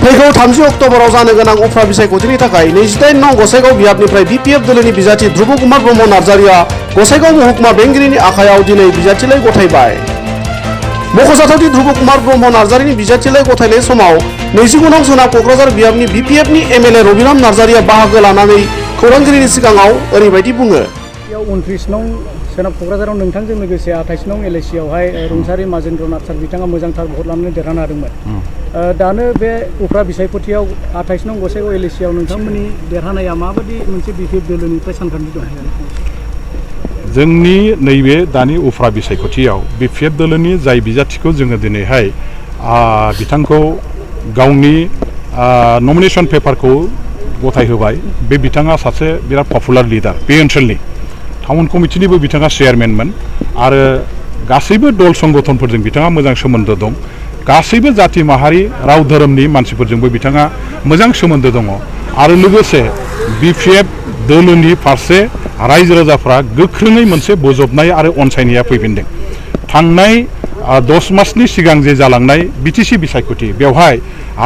फैगौ 30 अक्ट'बराव जानो गोनां उफ्रा बिसायख'थिनि थाखाय 28 नं गसाइगाव बियाबनिफ्राय बिपिएफ दोलोनि बिजाथि ध्रुब कुमार ब्रह्म नार्जारिया गसाइगाव महकुमा बेंगिरिनि आखायाव दिनै बिजाथिलाइ गथायबाय। मख'जाथावदि ध्रुब कुमार ब्रह्म नार्जारिनि बिजाथिलाइ गथायनाय समाव 29 नं सोनाब क'क्राझार बियाबनि बिपिएफनि एमएलए रबिराम नार्जारिया बाहागो लानानै खौरांगिरिनि सिगाङाव ओरैबायदि बुङो। 29 नं सोनाब क'क्राझाराव नोंथांजों लोगोसे 28 नं एलएसियावहाय रुंसारि माजेन्द्र नाथ सार बिथाङा मोजांथार भट लानानै देरहानो हादोंमोन। दानो बे उफ्रा बिसायख'थियाव 28 नं गसाइगाव एलएसियाव नोंथांमोननि देरहानाया माबायदि मोनसे बिपिएफ दोलोनिफ्राय सानखान्थि दं? जोंनि नैबे दानि उफ्रा बिसायख'थियाव बिपिएफ दोलोनि जाय बिजाथिखौ जोङो दिनैहाय बिथांखौ गावनि नमिनेशन पेपारखौ गथायहोबाय। बे बिथाङा सासे बिराद पपुलार लिडार, बे ओनसोलनि टाउन कमिटिनिबो बिथाङा चेयारमेनमोन आरो गासैबो दल संगठनफोरजों बिथाङा मोजां सोमोन्दो दं। गासैबो जाति माहारि राव धोरोमनि मानसिफोरजोंबो बिथाङा मोजां सोमोन्दो दङ आरो लोगोसे बिपिएफ दोलोनि फारसे रायजो राजाफ्रा गोख्रोङै मोनसे बोजबनाय आरो अनसायनाया फैफिनदों। थांनाय 10 मासनि सिगां जे जालांनाय बिटिसि बिसायख'थि बेवहाय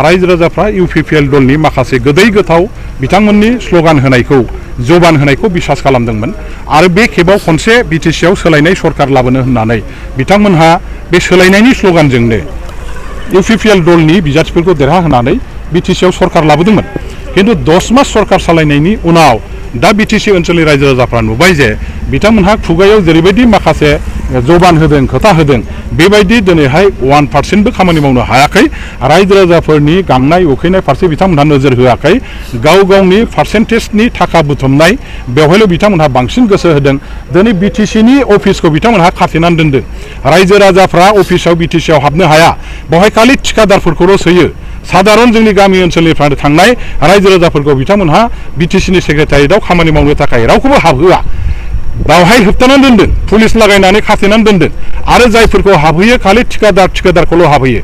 रायजो राजाफ्रा इउपिपिएल दलनि माखासे गोदै गोथाव बिथांमोननि स्ल'गान होनायखौ जबान होनायखौ बिसास खालामदोंमोन आरो बे खेबाव खनसे बिटिसिआव सोलायनाय सरकार लाबोनो होननानै बिथांमोनहा बे सोलायनायनि स्ल'गानजोंनो इउपिपिएल दलनि बिजाथिफोरखौ देरहाहोनानै बिटिसिआव सरकार लाबोदोंमोन। खिन्थु 10 मास सरकार सालायनायनि उनाव दा बिटिसि ओनसोलनि रायजो राजाफ्रा नुबाय जे बिथांमोनहा खुगायाव जेरैबायदि माखासे जबान होदों खोथा होदों बेबायदि दिनैहाय 1%बो खामानि मावनो हायाखै। रायजो राजाफोरनि गांनाय उखैनाय फारसे बिथांमोनहा नोजोर होआखै। गाव गावनि पार्सेन्टेजनि थाखा बुथुमनाय बेवहायल' बिथांमोनहा बांसिन गोसो होदों। दिनै बिटिसिनि अफिसखौ बिथांमोनहा खाथेनानै दोनदों। रायजो राजाफ्रा अफिसाव बिटिसिआव हाबनो हाया। बेवहाय खालि थिखादारफोरखौल' सोयो। साधारन जोंनि गामि ओनसोलनिफ्राय थांनाय रायजो राजाफोरखौ बिथांमोनहा बिटिसिनि सेक्रेटारियेटआव खामानि मावनो थाखाय रावखौबो हाबहोआ। बावहाय होबथानानै दोनदों, पुलिस लागायनानै खाथेनानै दोनदों आरो जायफोरखौ हाबहैयो खालि थिखादारखौल' हाबहैयो।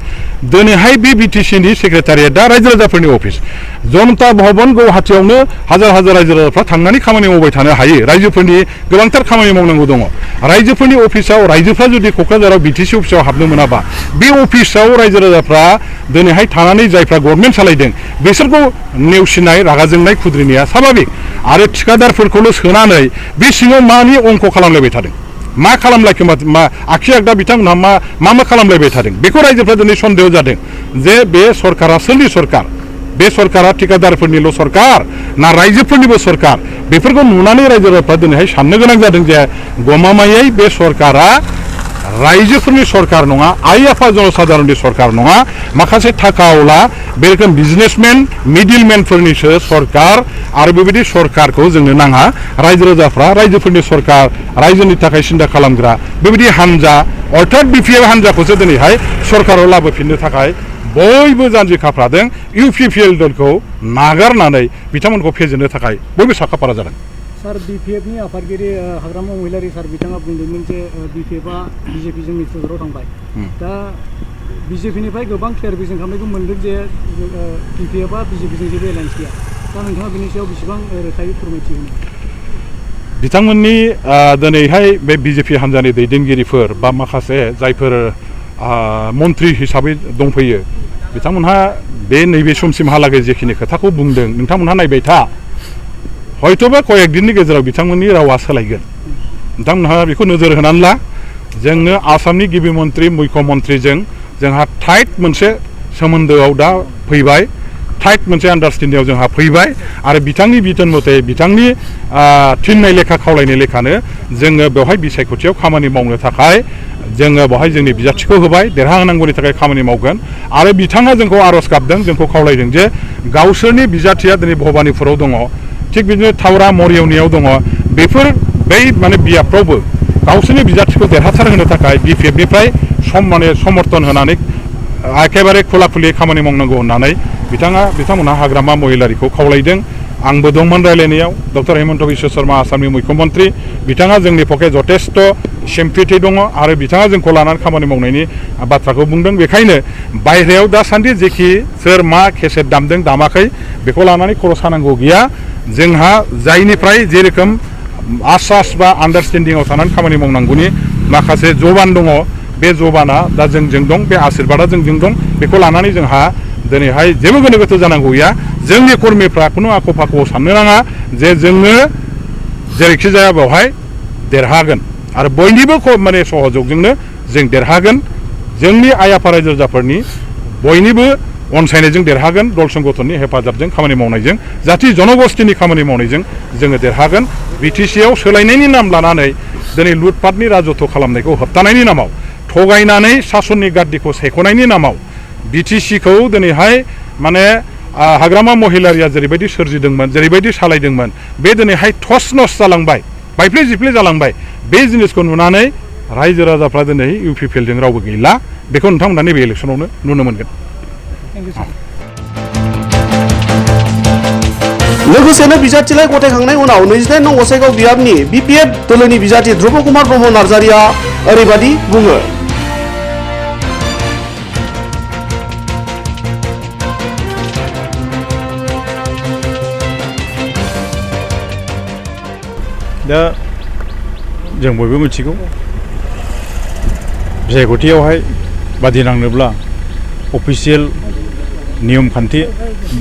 दिनैहाय बे बिटिसिनि सेक्रेटारियेटआ रायजो राजाफोरनि अफिस। जनता भवन गुवाहाटियावनो हाजार हाजार रायजो राजाफ्रा थांनानै खामानि मावबाय थानो हायो। रायजोफोरनि गोबांथार खामानि मावनांगौ दङ। रायजोफोरनि अफिसाव रायजोफ्रा जुदि क'क्राझाराव बिटिसि अफिसाव हाबनो मोनाबा बे अफिसाव रायजो राजाफ्रा दिनैहाय थानानै जायफ्रा गभर्नमेन्ट सालायदों बिसोरखौ नेवसिनाय रागा जोंनाय खुद्रिनाया स्वाभाबिक आरो थिखादारफोरखौल' सोनानै बे सिङाव मानि अंक खालामलायबाय थादों, मा खालामलायखो मा आखि आगदा बिथांमोनहा मा खालामलायबाय थादों बेखौ रायजोफ्रा दिनै सन्देह जादों जे बे सरकारा सोरनि सरकार, बे सरकारा थिकादारफोरनिल' सरकार ना रायजोफोरनिबो सरकार। बेफोरखौ नुनानै रायजो राजाफ्रा दिनैहाय साननो गोनां जादों जे गमामायै बे सरकारा रायजोफोरनि सरकार नङा, आइ आफा जनसाधारननि सरकार नङा, माखासे थाखावला बे रोखोम बिजनेसमेन मिडिलमेनफोरनिसो सरकार आरो बेबायदि सरकारखौ जोंनो नाङा। रायजो राजाफ्रा रायजोफोरनि सरकार, रायजोनि थाखाय सिन्था खालामग्रा बेबायदि हान्जा अर्थात बिपिएफ हान्जाखौसो दिनैहाय सरकाराव लाबोफिननो थाखाय बयबो जानजि खाफ्रादों। इउपिपिएल दलखौ नागारनानै बिथांमोनखौ फेजेननो थाखाय बयबो साखाफारा जादों। सार बिपिएफनि आफादगिरि हाग्रामा महिलारि सार बिथाङा बुंदोंमोन जे बिपिएफआ बिजेपिजों मित्रजोराव थांबाय। दा बिजेपिनिफ्राय गोबां क्लियारिफिकेसन खालामनायखौ मोनदों जे बिपिएफआ बिजेपिजों जेबो एलायन्स गैया। दा नोंथाङा बिनि सायाव बेसेबां रोखायै फोरमायथि होनो? बिथांमोननि दिनैहाय बे बिजेपि हान्जानि दैदेनगिरिफोर बा माखासे जायफोर मन्त्रि हिसाबै दंफैयो बिथांमोनहा बे नैबे समसिमहालागै जेखिनि खोथाखौ बुंदों नोंथांमोनहा नायबाय था। हयथ'बा कयेक दिननि गेजेराव बिथांमोननि रावा सोलायगोन। नोंथांमोनहा बेखौ नोजोर होनानै ला। जोङो आसामनि गिबि मन्त्रि मुख्यमन्त्रिजों जोंहा टाइट मोनसे सोमोन्दोआव दा फैबाय, टाइट मोनसे आन्डारस्टेन्डिंआव जोंहा फैबाय आरो बिथांनि बिथोन मथे बिथांनि थिननाय लेखा खावलायनाय लेखानो जोङो बेवहाय बिसायख'थियाव खामानि मावनो थाखाय जोङो बेवहाय जोंनि बिजाथिखौ होबाय, देरहाहोनांगौनि थाखाय खामानि मावगोन आरो बिथाङा जोंखौ आर'ज गाबदों, जोंखौ खावलायदों जे गावसोरनि बिजाथिया दिनै भबानिपुराव दङ, थिग बिदिनो थावरा मरियनियाव दङ। बेफोर बै माने बियाबफ्रावबो गावसोरनि बिजाथिखौ देरहासार होनो थाखाय बिपिएफनिफ्राय समर्थन होनानै एखेबारे खुला खुलियै खामानि मावनांगौ होननानै बिथांमोनहा हाग्रामा महिलारिखौ खावलायदों। आंबो दंमोन रायलायनायाव। डक्टर हेमन्त बिश्व शर्मा आसामनि मुख्यमन्त्रि बिथाङा जोंनि पक्षे जथेस्थ' सिम्पेथि दङ आरो बिथाङा जोंखौ लानानै खामानि मावनायनि बाथ्राखौ बुंदों। बेखायनो बायह्रायाव दासान्दि जेखि सोर मा केसेट दामदों दामाखै बेखौ लानानै खर' सानांगौ गैया। जोंहा जायनिफ्राय जेरोखोम आसास बा आन्डारस्टेन्डिंआव थानानै खामानि मावनांगौनि माखासे जबान दङ बे जबाना दा जोंजों दं, बे आशिर्बादा जोंजों दं। बेखौ लानानै जोंहा दिनैहाय जेबो गोनो गोथो जानांगौ गैया जोंनि कर्मीफ्रा खुनु आख' फाख'आव साननो नाङा जे जोङो जेरैखि जाया बेवहाय देरहागोन आरो बयनिबो माने सहजोंनो जों देरहागोन जोंनि आइ आफा रायजो राजाफोरनि बयनिबो अनसायनायजों देरहागोन दल संगठननि हेफाजाबजों खामानि मावनायजों जाथि जनगोष्ठीनि खामानि मावनायजों जोङो देरहागोन बिटिसिआव सोलायनायनि नाम लानानै दिनै लुटपाटनि राजत्व खालामनायखौ होबथानायनि नामाव थगायनानै सासननि गाद्दिखौ सायख'नायनि नामाव बिटिसिखौ दिनैहाय माने हाग्रामा महिलारिया जेरैबायदि सोरजिदोंमोन जेरैबायदि सालायदोंमोन बे दिनैहाय थस नस जालांबाय बायफ्ले जिफ्ले जालांबाय बे जिनिसखौ नुनानै रायजो राजाफ्रा दिनै इउपिपिएलजों रावबो गैला बेखौ नोंथांमोना नैबे इलेक्सनावनो नुनो मोनगोन लोगोसेनो बिजाथिलाइ गथायखांनायनि उनाव 28 नं गसाइगाव बियाबनि बिपिएफ दोलोनि बिजाथि ध्रुब कुमार ब्रह्म नार्जारिया ओरैबायदि बुङो। दा जों बयबो मिथिगौ बिसायख'थियावहाय बादि नांनोब्ला अफिसियेल नियम खान्थि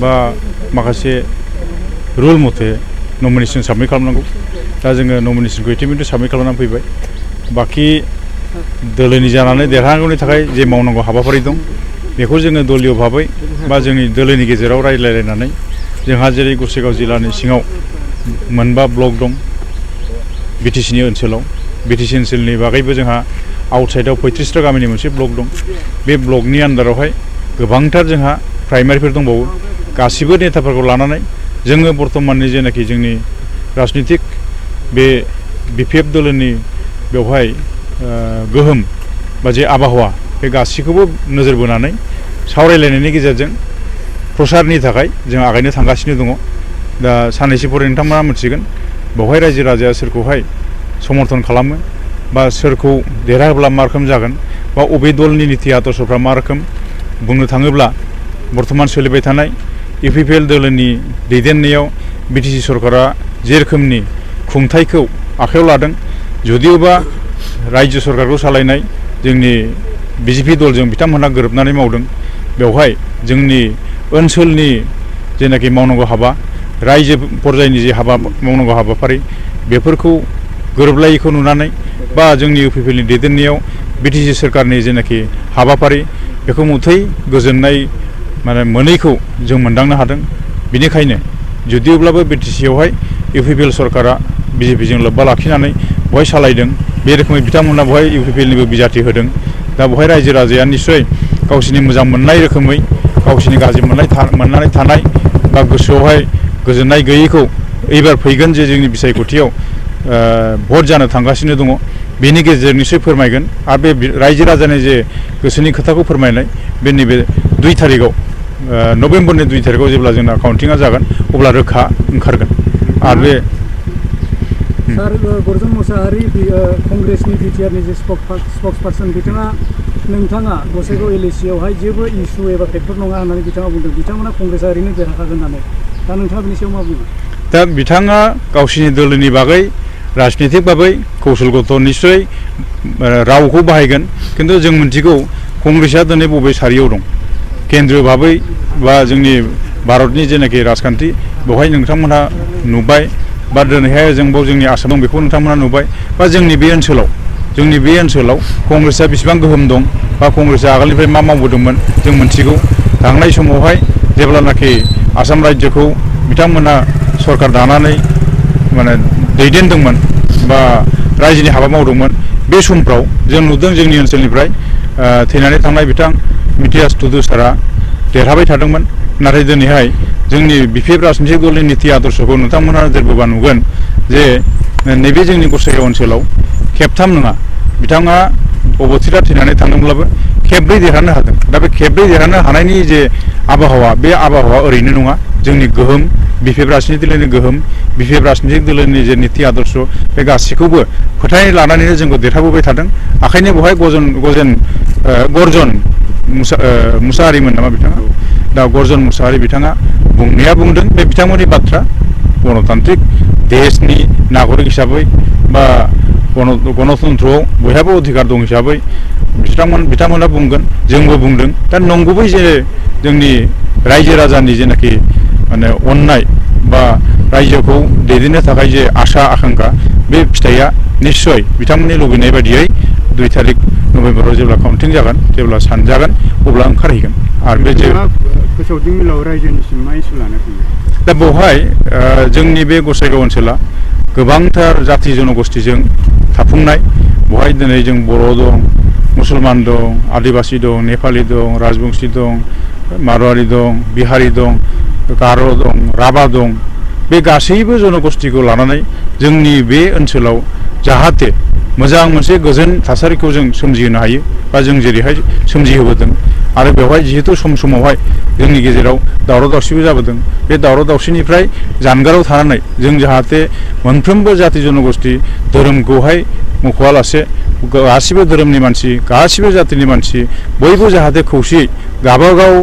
बा माखासे रुल मथे नमिनेसन साबमिट खालामनांगौ दा जोङो नमिनेसनखौ इतिमধ্যে साबमिट खालामनानै फैबाय बाखि दोलोनि जानानै देरहानांगौनि थाखाय जे मावनांगौ हाबाफारि दं बेखौ जोङो दलीय भाबै बा जोंनि दोलोनि गेजेराव रायज्लायलायनानै जोंहा जेरै गसाइगाव जिल्लानि सिङाव मोनबा ब्लक दं बिटिसिनि ओनसोलाव बिटिसि ओनसोलनि बागैबो जोंहा आउटसाइडआव 35 गामिनि मोनसे ब्लक दं बे ब्लकनि आन्दारावहाय गोबांथार जोंहा प्राइमारिफोर दंबावो गासिबो नेताफोरखौ लानानै जोङो बर्तमाननि जेनाखि जोंनि राजनितिक बे बिपिएफ दोलोनि बेवहाय गोहोम बा जे आबहावा बे गासैखौबो नोजोर बोनानै सावरायलायनायनि गेजेरजों प्रसारनि थाखाय जों आगायनो थांगासिनो दङ दा साननैसो फरे नोंथांमोना मिथिगोन बेवहाय रायजो राजाया सोरखौहाय समर्थन खालामो बा सोरखौ देरहाहोब्ला मा रोखोम जागोन बा अबे दलनि नीति आदर्शफ्रा मा रोखोम बुंनो थाङोब्ला बर्तमान सोलिबाय थानाय इउपिपिएल दोलोनि दैदेननायाव बिटिसि सरकारा जे रोखोमनि खुंथायखौ आखायाव लादों जुदियोबा रायजो सरकारखौ सालायनाय जोंनि बिजेपि दलजों बिथांमोनहा गोरोबनानै मावदों बेवहाय जोंनि ओनसोलनि जेनाखि मावनांगौ हाबा रायजो पर्यायनि जे हाबा मावनांगौ हाबाफारि बेफोरखौ गोरोबलायैखौ नुनानै बा जोंनि इउपिपिएलनि दैदेननायाव बिटिसि सरकारनि जेनाखि हाबाफारि बेखौ मुथै गोजोननाय माने मोनैखौ जों मोनदांनो हादों बेनिखायनो जुदियोब्लाबो बिटिसिआवहाय इउपिपिएल सरकारा बिजेपिजों लोब्बा लाखिनानै बहाय सालायदों बे रोखोमै बिथांमोना बहाय इउपिपिएलनिबो बिजाथि होदों दा बहाय रायजो राजाया निस्सय गावसिनि मोजां मोननाय रोखोमै गावसिनि गाज्रि मोननानै थानाय बा गोसोआवहाय गोजोननाय गैयैखौ एबार फैगोन जे जोंनि बिसायख'थियाव भट जानो थांगासिनो दङ बेनि गेजेरजों निश्चय फोरमायगोन आरो बे रायजो राजानि जे गोसोनि खोथाखौ फोरमायनाय बे नैबे 2 तारिखआव नभेम्बरनि 2 तारिखआव जेब्ला जोंना काउन्टिंआ जागोन अब्ला रोखा ओंखारगोन आरो बे सार गर्जन मोसाहारि कंग्रेसनि बिटिआरनि जे स्पक्सपार्सन नोंथाङा गसाइगाव एलएसियावहाय जेबो इस्यु एबा फेक्टर नङा होननानै बिथाङा बुंदों बिथांमोना कंग्रेसआ ओरैनो देरहाखागोन होननानै दा नोंथाङा बिनि सायाव मा बुङो दा बिथाङा गावसिनि दोलोनि बागै राजनितिक भाबै कौशलगत निश्चय रावखौ बाहायगोन किन्तु जों मिथिगौ कंग्रेसआ दिनै बबे सारियाव दं केन्द्रीय भाबै बा जोंनि भारतनि जेनाखि राजखान्थि बेवहाय नोंथांमोनहा नुबाय बा दिनैहाय जोंनि आसामाव बेखौ नोंथांमोनहा नुबाय बा जोंनि बे ओनसोलाव कंग्रेसआ बेसेबां गोहोम दं बा कंग्रेसआ आगोलनिफ्राय मा मावबोदोंमोन जों मिथिगौ थांनाय समावहाय जेब्लानाखि आसाम रायजोखौ बिथांमोना सरकार दानानै माने दैदेनदोंमोन बा रायजोनि हाबा मावदोंमोन बे समफ्राव जों नुदों जोंनि ओनसोलनिफ्राय थैनानै थांनाय बिथां मिथियास टुडु सारा देरहाबाय थादोंमोन नाथाय दिनैहाय जोंनि बिपिएफ राजनितिक दलनि नीति आदर्शखौ नोंथांमोना नोजोर बोबा नुगोन जे नैबे जोंनि गसाइगाव ओनसोलाव खेबथाम नङा बिथाङा अबथिरा थैनानै थांदोंब्लाबो खेबब्रै देरहानो हादों दा बे खेबब्रै देरहानो हानायनि जे आबहावा बे आबहावा ओरैनो नङा जोंनि गोहोम बिपिएफ राजनितिक दोलोनि गोहोम बिपिएफ राजनितिक दोलोनि जे नीति आदर्श बे गासैखौबो फोथायनाय लानानैनो जोंखौ देरहाबोबाय थादों आखायनो बेवहाय गर्जन मुसाहारिमोन नामा बिथाङा दा गर्जन मुसाहारि बिथाङा बुंनाया बुंदों बे बिथांमोननि बाथ्रा गणतान्त्रिक देशनि नागरिक हिसाबै बा गणतन्त्रआव बयहाबो अधिकार दं हिसाबै बिथांमोना बुंगोन जोंबो बुंदों दा नंगुबै जे जोंनि रायजो राजानि जेनाखि माने अननाय बा रायजोखौ दैदेननो थाखाय जे आसा आकांक्षा बे फिथाइया निश्चय बिथांमोननि लुबैनाय बायदियै 2 तारिख नभेम्बराव जेब्ला काउन्टिं जागोन जेब्ला सानजागोन अब्ला ओंखारहैगोन आरो बे जे फोसावदिं मिलाव रायजोनिसिम मा इसु लाना फैयो दा बेवहाय जोंनि बे गसाइगाव ओनसोला गोबांथार जाथि जनगोष्ठीजों थाफुंनाय बेवहाय दिनै जों बर' दं मुसलमान दं आदिबासि दं नेपालि दं राजबंशी दं मारवाड़ी दं बिहारी दं गार' दं राभा दं बे गासैबो जनगोष्ठीखौ लानानै जोंनि बे ओनसोलाव जाहाथे मोजां मोनसे गोजोन थासारिखौ जों सोमजिहोनो हायो बा जों जेरैहाय सोमजिहोबोदों आरो बेवहाय जिहेतु समावहाय जोंनि गेजेराव दावराव दावसिबो जाबोदों बे दावराव दावसिनिफ्राय जानगाराव थानानै जों जाहाथे मोनफ्रोमबो जाति जनगोष्ठी धोरोमखौहाय मुख'आलासे गासिबो धोरोमनि मानसि गासिबो जातिनि मानसि बयबो जाहाथे खौसेयै गावबागाव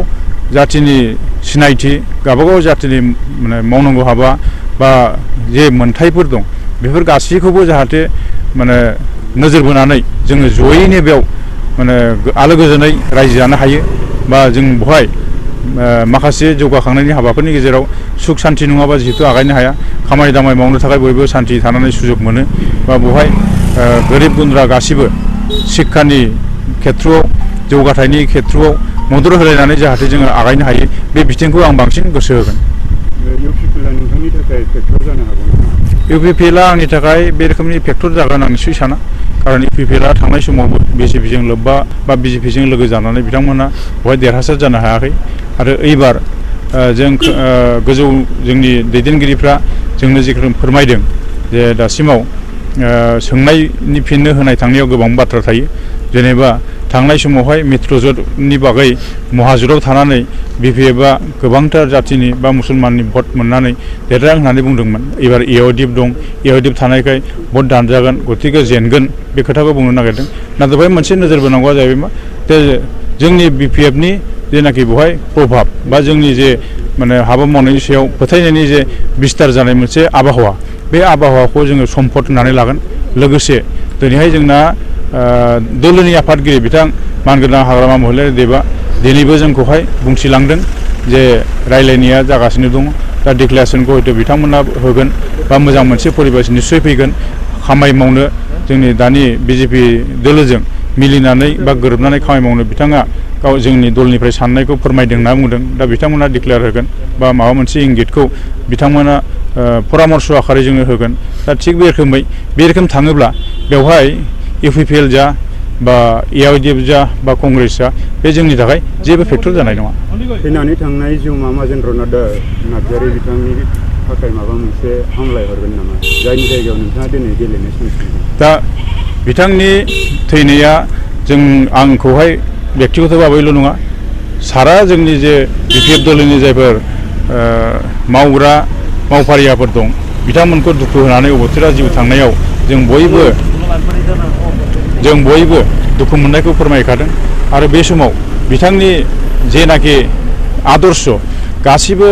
जातिनि सिनायथि गावबागाव जातिनि माने मावनांगौ हाबा बा जे मोनथायफोर दं बेफोर गासैखौबो जाहाथे माने नोजोर बोनानै जोङो जयैनो बेयाव माने आलो गोजोनै रायजो जानो हायो बा जों बेवहाय माखासे जौगाखांनायनि हाबाफोरनि गेजेराव सुख सान्ति नङाबा जिहेतु आगायनो हाया खामानि दामानि मावनो थाखाय बयबो सान्ति थानानै सुजुग मोनो बा बेवहाय गोरिब गुन्द्रा गासिबो शिक्षानि खेथ्रआव जौगाथायनि खेथ्रआव मदद होलायनानै जाहाथे जोङो आगायनो हायो बे बिथिंखौ आं बांसिन गोसो होगोन इउपिपिएलआ नोंथांनि थाखाय फेक्टर जानो हागौ नामा इउपिपिएलआ आंनि थाखाय बे रोखोमनि फेक्टर जागोन आं निश्चय साना खारन इउपिपिएलआ थांनाय समावबो बिजेपिजों लोब्बा बा बिजेपिजों लोगो जानानै बिथांमोना बेवहाय देरहासार जानो हायाखै आरो एबार जों गोजौ जोंनि दैदेनगिरिफ्रा जोंनो जिखुनु फोरमायदों जे दासिमाव सोंनायनि फिननो होनाय थांनायाव गोबां बाथ्रा थायो जेनेबा थांनाय समावहाय मित्रजोतनि बागै महाजोताव थानानै बिपिएफआ गोबांथार जातिनि बा मुसलमाननि भट मोननानै देरहादों होननानै बुंदोंमोन एबार एअदिप दं एअदिप थानायखाय भट दानजागोन गतिके जेनगोन बे खोथाखौ बुंनो नागिरदों नाथाय बेवहाय मोनसे नोजोर बोनांगौआ जाहैबाय मा जे जोंनि बिपिएफनि जेनाखि बेवहाय प्रभाब बा जोंनि जे माने हाबा मावनायनि सायाव फोथायनायनि जे बिस्तार जानाय मोनसे आबहावा बे आबहावाखौ जोङो सम्पद होननानै लागोन लोगोसे दिनैहाय जोंना दोलोनि आफादगिरि बिथां मानगोनां हाग्रामा महिलारि देबआ दिनैबो जोंखौहाय बुंथिलांदों जे रायलायनाया जागासिनो दङ दा डिक्लेरेसनखौ हयथ' बिथांमोना होगोन बा मोजां मोनसे परिबेस निस्सय फैगोन खामानि मावनो जोंनि दानि बिजेपि दोलोजों मिलिनानै बा गोरोबनानै खामानि मावनो बिथाङा गाव जोंनि दलनिफ्राय साननायखौ फोरमायदों होनना बुंदों दा बिथांमोना डिक्लेयार होगोन बा माबा मोनसे इंगितखौ बिथांमोना परामर्श आखारै जोंनो होगोन दा थिग बे रोखोम थाङोब्ला बेवहाय इउपिपिएल जा बा एअदिप जा बा कंग्रेस जा बे जोंनि थाखाय जेबो फेक्टर जानाय नङा फैनानै थांनाय जिउमा माजेन्द्रनाथ नार्जारि बिथांनि थाखाय माबा मोनसे हामलाय हरगोन नामा जायनि जायगायाव नोंथाङा दिनै गेलेनो चान्स मोनदों दा बिथांनि थैनाया आंखौहाय व्यक्तिगत भाबैल' नङा सारा जोंनि जे बिपिएफ दलनि जायफोर मावग्रा मावफारियाफोर दं बिथांमोनखौ दुखु होनानै अबथिरा जिउ थांनायाव जों बयबो दुखु मोननायखौ फोरमायखादों आरो बे समाव बिथांनि जेनाखि आदर्श गासिबो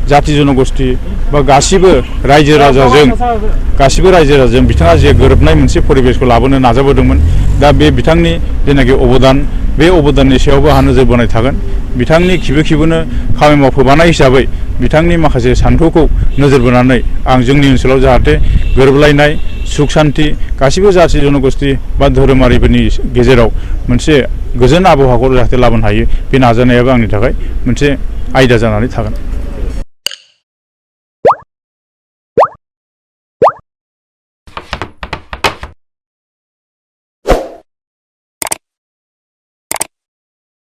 जाति जनगोष्ठी बा गासिबो रायजो राजाजों बिथाङा जे गोरोबनाय मोनसे परिबेसखौ लाबोनो नाजाबोदोंमोन दा बे बिथांनि जेनाखि अबदान बे अबदाननि सायावबो आंहा नोजोर बोनाय थागोन बिथांनि खिबोनो खामानि मावफोबानाय हिसाबै बिथांनि माखासे सान्थौखौ नोजोर बोनानै आं जोंनि ओनसोलाव जाहाथे गोरोबलायनाय सुख सान्ति गासिबो जाति जनगोष्ठी बा धोरोमारिफोरनि गेजेराव मोनसे गोजोन आबहावाखौ जाहाथे लाबोनो हायो बे नाजानायाबो आंनि थाखाय मोनसे आयदा जानानै थागोन